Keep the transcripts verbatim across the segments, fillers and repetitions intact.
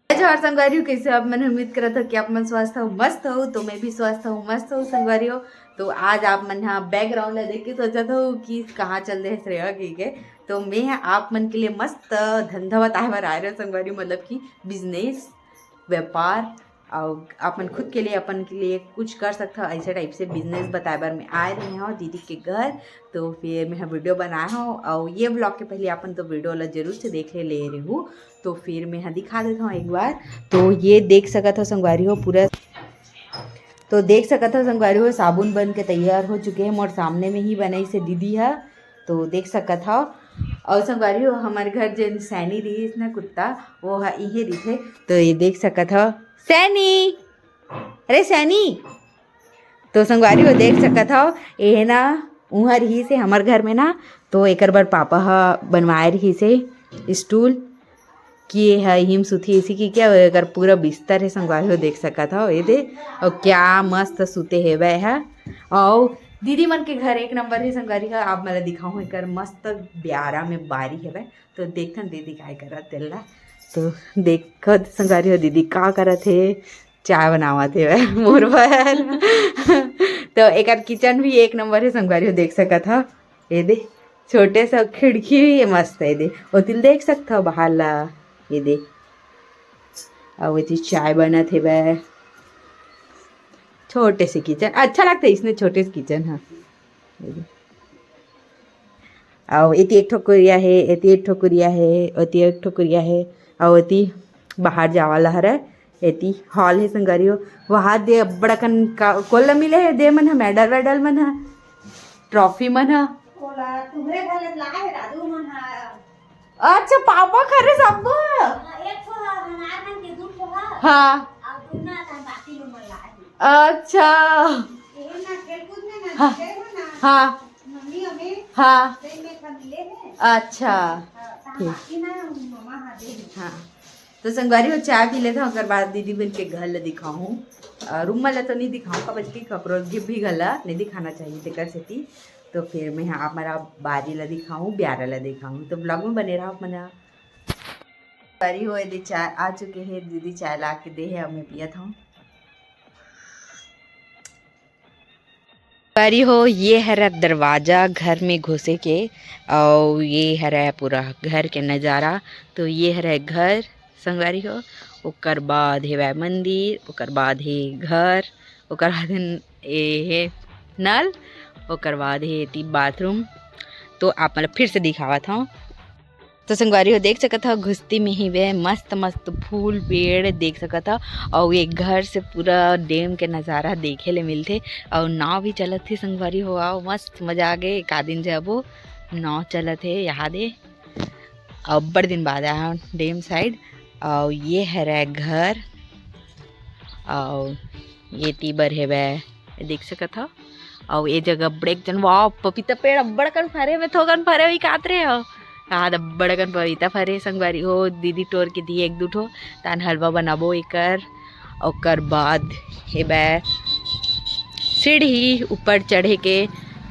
अच्छा, और संगवारी हो, कैसे आप मन? उम्मीद करत हो कि आप मन स्वस्थ हो, मस्त हो। तो मैं भी स्वस्थ हूँ, मस्त हूँ संगवारी हो। तो आज आप मन हा बैकग्राउंड ला देख के सोचत हो कि कहाँ चल दे हे श्रेया कहिके। तो मैं आप मन के लिए मस्त धंधा बताए बर आए रहे संगवारी, मतलब कि बिजनेस, व्यापार, और अपन खुद के लिए, अपन के लिए कुछ कर सकता हो, ऐसे टाइप से बिजनेस बताए बर मैं आए रहे हूँ दीदी के घर। तो फिर मैं वीडियो बनाए हूँ, और ये ब्लॉग के पहले अपन तो वीडियो ला जरूर से देख ले, ले रहे हूँ। तो फिर मैं दिखा देता हूँ एक बार। तो ये देख सकत हो संगवारी हो पूरा, तो देख सकत हो संगवारी हो, साबुन बन के तैयार हो चुके हैं मोर सामने में ही बनाई से दीदी हा। तो देख सकत हो, और संगवारी हो, हमारे घर जेन सैनी रहिस ना कुत्ता, वो हा इहे रहिथे। तो ये देख सकत हो, सैनी, अरे सैनी। तो संगवारी हो, देख सकत हो, ये ना उहाँ रहिस हे हमर घर में ना, तो एकर बर पापा हा बनवाए रहिस हे स्टूल, कि ये ह इही म सुती, इसी की क्या, एकर पूरा बिस्तर हे संगवारी हो, देख सकत हो ये दे। और क्या मस्त सुते हेवय ह। और दीदी मन के घर एक नंबर हे संगवारी हो, आप मन ला दिखाऊं एकर मस्त ब्यारा में बारी हेवय। तो देखथन दीदी काय करत तेला। तो देखो संगवारी हो, दीदी का करत हे, चाय बनावत हेवय मोर बर। तो एकर किचन भी एक नंबर हे संगवारी हो, देख सकत हो ये दे, छोटे सा खिड़की भी ये मस्त है, ये दे, ओतिल देख सकत हो बाहर ला, ये दे, अउ एती चाय बनत हेवय। छोटे से किचन अच्छा लगता है, इसने छोटे से किचन, हाँ, ये दे। अउ एती एक ठो कुरिया हे, एती एक ठो कुरिया हे, ओती एक ठो कुरिया हे, अउ एती बाहर जावाला हरय। एती हॉल हे संगवारी हो, वहाँ दे अब्बड़ अकन का, कोला मिले हे, दे मन ह, मेडल वेडल मन ह, ट्रॉफी मन ह। कोला तुम्हरे घर ले लाए हे दादू मन ह। अच्छा, पापा खरे सब। हाँ, एक ठो ह, हमार मन के दू ठो ह। हाँ। अउ दू ना तन बाकी लोग मन लाए हे। अच्छा। ये ना खेलकूद में ना, हाँ। खेल में ना। हाँ। मम्मी अभी हाँ। दे में खा मिले हे। अच्छा। हाँ, तहाँ ठीक। बाकी ना मम्मा हा दे हे। हाँ। तो संगवारी हो, चाय पी लेथव, ओकर बाद दीदी मन के घर ल दिखाहूँ। अ, रूम मन ल तो नहीं दिखाहूँ, काबर कि ककरो गिफ्ट भी घला नहीं दिखाना चाहिए, तेकर सेती। तो फिर मैं ह आप मन ला बारी ल दिखाहूँ, ब्यारा ल दिखाहूँ, तो ब्लॉग में बने रहव आप मन ह। संगवारी हो, एदे चाय आ चुके हे, दीदी चाय ला के दे हे, अब मैं पियत हूँ। संगवारी हो, ये हरा दरवाजा घर में घुसे के, अउ ये हरा पूरा घर के नजारा। तो ये हरा घर संगवारी हो, ओकर बाद हेवय मंदिर, ओकर बाद हे घर, ओकर बाद हे, ए हे नल, ओकर बाद हे एती बाथरूम। तो आप मन ल फिर से दिखावत हव। तो संगवारी हो, देख सकत हव, घुसती में ही वे मस्त मस्त फूल पेड़ देख सकत हव, अउ एक घर से पूरा डैम के नजारा देखे ले मिलथे। अउ नाव भी चलत हे संगवारी हो, आओ मस्त मजा आ गे। एक आदिन जाबो, नाव चलत हे, याद हे, अब्बड़ दिन बाद आया हूँ डैम साइड। अउ ये हरे घर, अउ ये ती बर हेवय, देख सकत हव। अउ ए जगह अब्बड़ेक जन, वाह, पपीता पेड़ अब्बड़ कन फरे, में थोकन फरे हुई कात रे हो। आज अब्बड़ कन पपीता फरे संगवारी हो, दीदी टोर के दिए एक दू ठो, तान हलवा बनाबो एकर। ओकर बाद हेवय सीढ़ी ऊपर चढ़े के,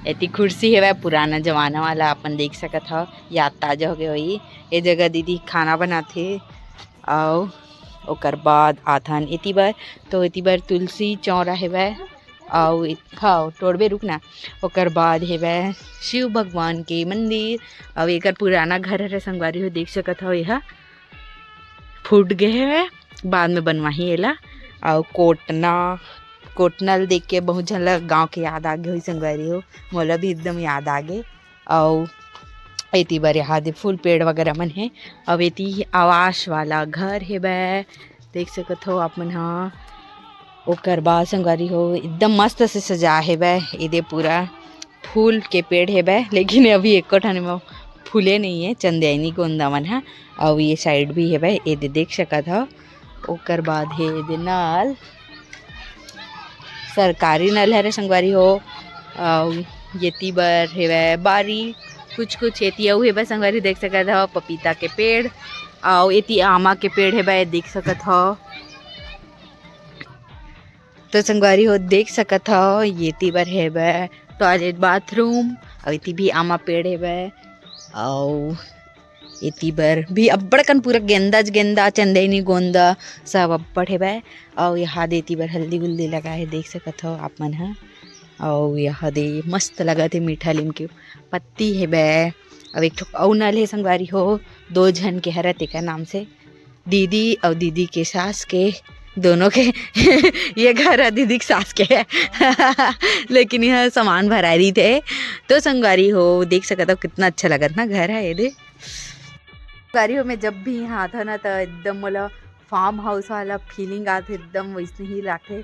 एती कुर्सी हेवय पुराना जमाना वाला, अपन देख सकत हव, याद ताजा हो गए होही। ए जगह दीदी खाना बनाथे। अउ ओकर बाद आथन एती बर, तो एती बर तुलसी चौरा हेवय, अउ इत-, हव, टोड़बे रुक ना। ओकर बाद हेवय शिव भगवान के मंदिर, अउ एकर पुराना घर हरे संगवारी हो, देख सकत हव, एहा फूट गे हेवय, बाद में बनवाही एला। अउ कोटना, कोटना ल देख के बहुत झन ल गाँव के याद आ गे होही संगवारी हो, मोला भी एकदम याद आ गे। अउ एती बर यहाँ दे फूल पेड़ वगैरह मन हे। अउ एती आवास वाला घर हेवय, देख सकत हो आप मन ह। ओकर बाद संगवारी हो, एकदम मस्त से सजा हेवय। एदे पूरा फूल के पेड़ हेवय, लेकिन अभी एको ठन म फूले नहीं है, चंदैनी गोंदा मन ह। अउ ये साइड भी हेवय, एदे देख सकत हो। ओकर बाद हे एदे नल, सरकारी नल हरे संगवारी हो। अउ येती बर हेवय बारी, कुछ कुछ एती अउ हेवय संगवारी, देख सकत हव पपीता के पेड़, अउ एती आमा के पेड़ हेवय, देख सकत हव। तो संगवारी हो, देख सकत हव, येती बर हेवय टॉयलेट बाथरूम, अउ एती भी आमा पेड़ हेवय, अउ एती बर भी अब्बड़ कन पूरा गेंदा च गेंदा, चंदैनी गोंदा सब अब्बड़ हेवय। अउ यहाँ दे एती बर हल्दी उल्दी लगा हे, देख सकत हव आप मन ह। अउ यहाँ दे मस्त लगत हे, मीठा लीम के पत्ती हेवय। अउ एक ठो अउ नल हे संगवारी हो, दो झन के हरय तेकर नाम से दीदी अउ दीदी के सास के, दोनों के। ये घर ह दीदी के सास के है। लेकिन यह सामान भराए रहिथे। तो संगवारी हो, देख सकत हव कितना अच्छा लगत ना घर है ये दे। संगवारी हो, मैं जब भी यहाँ आथव ना, तो एकदम मोला फार्म हाउस वाला फीलिंग आथे, एकदम वैसने ही लागथे।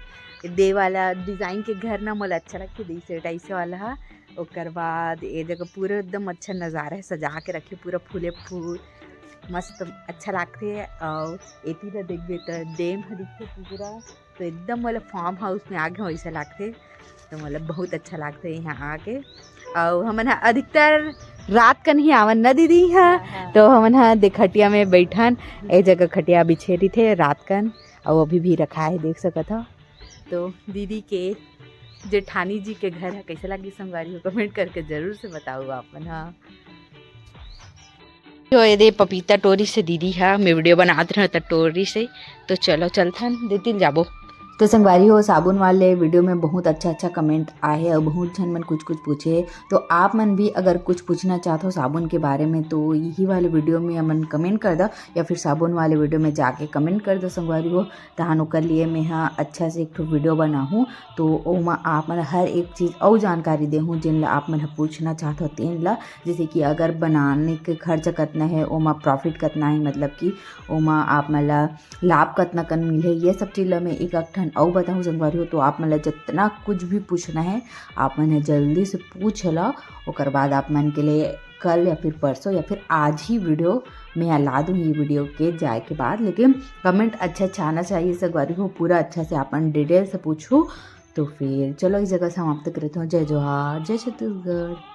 दे वाला डिजाइन के घर ना मोला अच्छा लगथे, जैसे टाइप से वाला हा। ओकर बाद ये जगह पूरा एकदम अच्छा नजारा है, सजा के रखे पूरा फूले फूल, मस्त अच्छा लागथे। अउ एती ला देखबे त डैम ह दिखथे पूरा, तो एकदम मोला फार्म हाउस में आगे वैसा लागथे, तो मोला बहुत अच्छा लागथे यहाँ आके। अउ हमन ह अधिकतर रात कन ही आवन न दीदी, यहाँ हाँ, हाँ। तो हमन ह दे खटिया में बैठन, ए जगह खटिया बिछे रहिथे रात कन, अउ अभी भी रखा है, देख सकत हव। तो दीदी के जेठानी जी के घर है, कैसे लगी संगवारी हो, कमेंट करके जरूर से बताओ आप मन। हाँ, जो ये दे पपीता टोरी से दीदी हा, मैं वीडियो बनात रहा त टोरी से। तो चलो चलथन, देतिल जाबो। तो संगवारी हो, साबुन वाले वीडियो में बहुत अच्छा अच्छा कमेंट आए हैं और बहुत झन मन कुछ कुछ पूछे हैं। तो आप मन भी अगर कुछ पूछना चाहते हो साबुन के बारे में, तो यही वाले वीडियो में हमन कमेंट कर दो, या फिर साबुन वाले वीडियो में जाके कमेंट कर दो संगवारी हो। तहन ओकर लिए मैं ह अच्छा से एक ठो वीडियो बनाहूँ, तो ओमा आप मन हर एक चीज़ अउ जानकारी देहूँ, जेन ला आप मन ह पूछना चाहत हो तेन ला। जैसे कि अगर बनाने के खर्च कतना है, ओमा प्रॉफिट कतना है, मतलब कि ओमा आप मन ला लाभ कतना कन मिले, ये सब चीज़ ला मैं एक एक ठन अउ बताहूँ संगवारी हो। तो आप मन ला जितना कुछ भी पूछना है, आप मन ह जल्दी से पूछ ला। ओकर बाद आप मन के लिए कल या फिर परसों या फिर आज ही वीडियो मैं ला दूँ, ये वीडियो के जाए के बाद। लेकिन कमेंट अच्छा अच्छा आना चाहिए संगवारी हो, पूरा अच्छा से अपन डिटेल से पूछू। तो फिर चलो, इस जगह समाप्त करते हो। जय जोहार, जय छत्तीसगढ़।